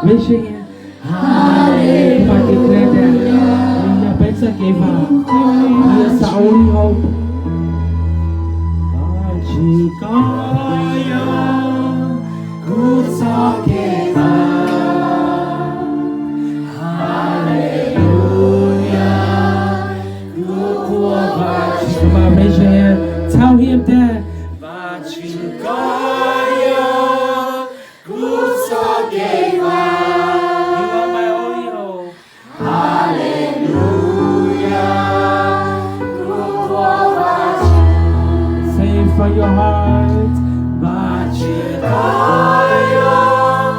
Raise your hand. Hallelujah. Peb txoj kev vam, peb yuav xav ua li hauv. Vajtswv, koj yog kuv txoj kev vam. Hallelujah. Kuv ua Vajtswv. Come on, raise your hand. Tell him that. Vajtswv, koj yog kuv txoj kev vam. Hallelujah. Kuv ua Vajtswv. Say it from your heart. Vajtswv, koj yog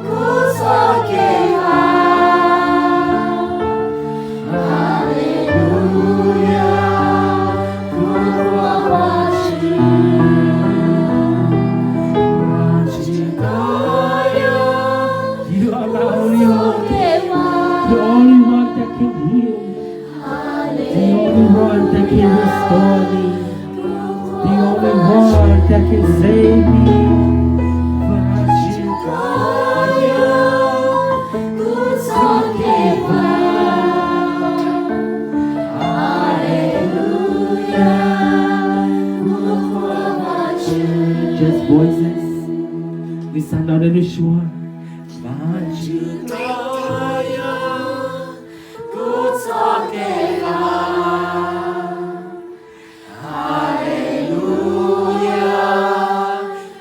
kuv txoj kev vam. Hallelujah. Kuv ua Vajtswv. Vajtswv, koj yog kuv txoj kev vam. The only one that can heal. The only one that can restore me. The only one that can save me. Vajtswv, koj yog kuv txoj kev vam. Hallelujah. Just voices. Nws xav nrog nws suav. Vajtswv, koj yog kuv txoj kev vam. Hallelujah.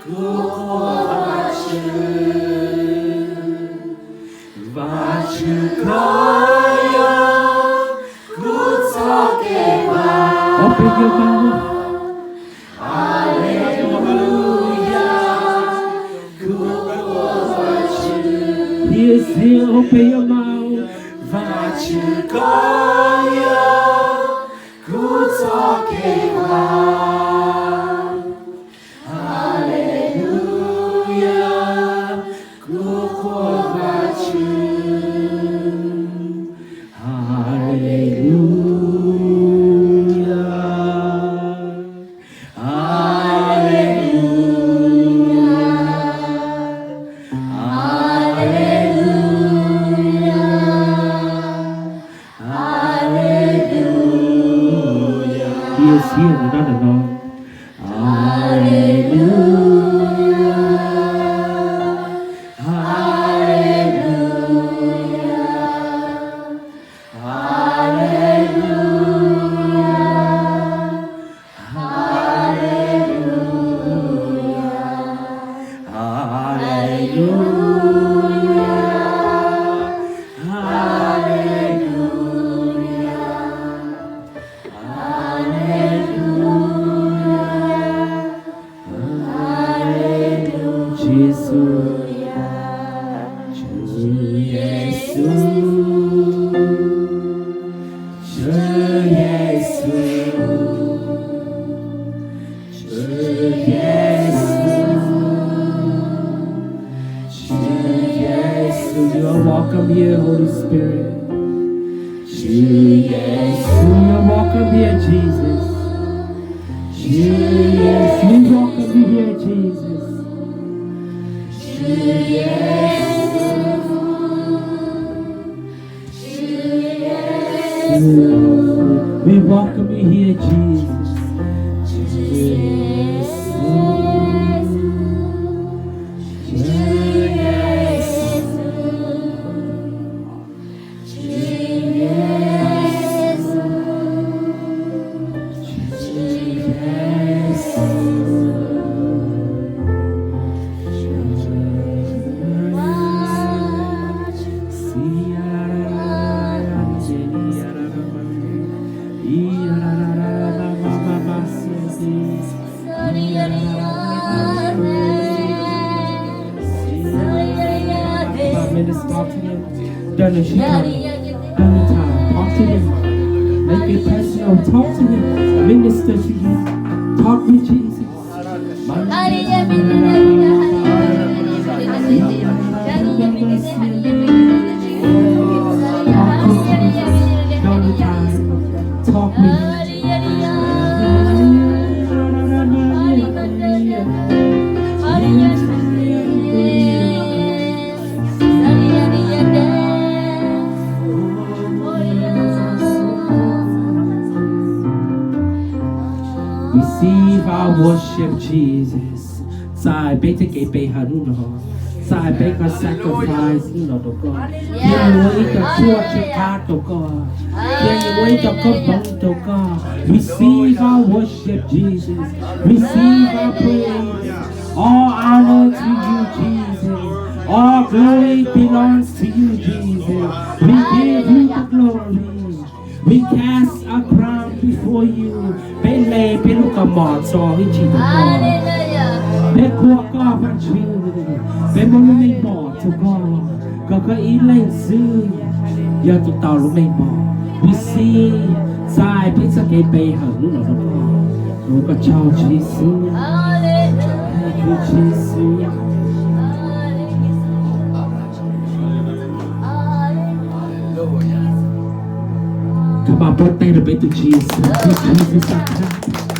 Kuv ua Vajtswv. Vajtswv, koj yog kuv txoj kev vam. Open your mouth. Hallelujah. Kuv ua Vajtswv. Yes, yeah, open your mouth. Vajtswv, koj yog kuv txoj kev vam. Hallelujah. Kuv ua Vajtswv. Hallelujah. Hallelujah. Hallelujah. Hallelujah. He is here, no, no, no, no. Hallelujah. Hallelujah. Hallelujah. Hallelujah. Hallelujah. Hallelujah. Hallelujah. Tswv Yexus. Tswv Yexus. Tswv Yexus. Tswv Yexus. Tswv Yexus, you are welcome here, Holy Spirit. Tswv Yexus, you are welcome here, Jesus. Tswv Yexus, we welcome you here, Jesus. Tswv Yexus. We welcome you here, Jesus. Minister, talk to him. Anytime, talk to him. Make it personal. Talk to him. Minister to you. Talk with Jesus. Talk me. Receive our worship, Jesus. Txais peb txoj kev pe hawm hnub no. Txais peb koj sacrifice hnub no rau koj. Thiab ua ib co tshuaj tsw qab rau koj. Thiab ua ib co koob hmoov rau koj. Receive our worship, Jesus. Receive our praise. All honor to you, Jesus. All glory belongs to you, Jesus. We give you the glory. We cast our crown before you. Peb hle peb lub kaus mom tso ib ntsis rau koj. Peb qhuas koj Vaajtswv. Peb muab lub meej mom rau koj, kom koj ib leeg xwb yog tus tau lub meej mom. Receive, txais peb txoj kev pe hawm hnub no rau koj. Ua koj tsaug Tswv Yexus. Thank you, Tswv Yexus. Come on, pub teg rau peb tus Tswv Yexus.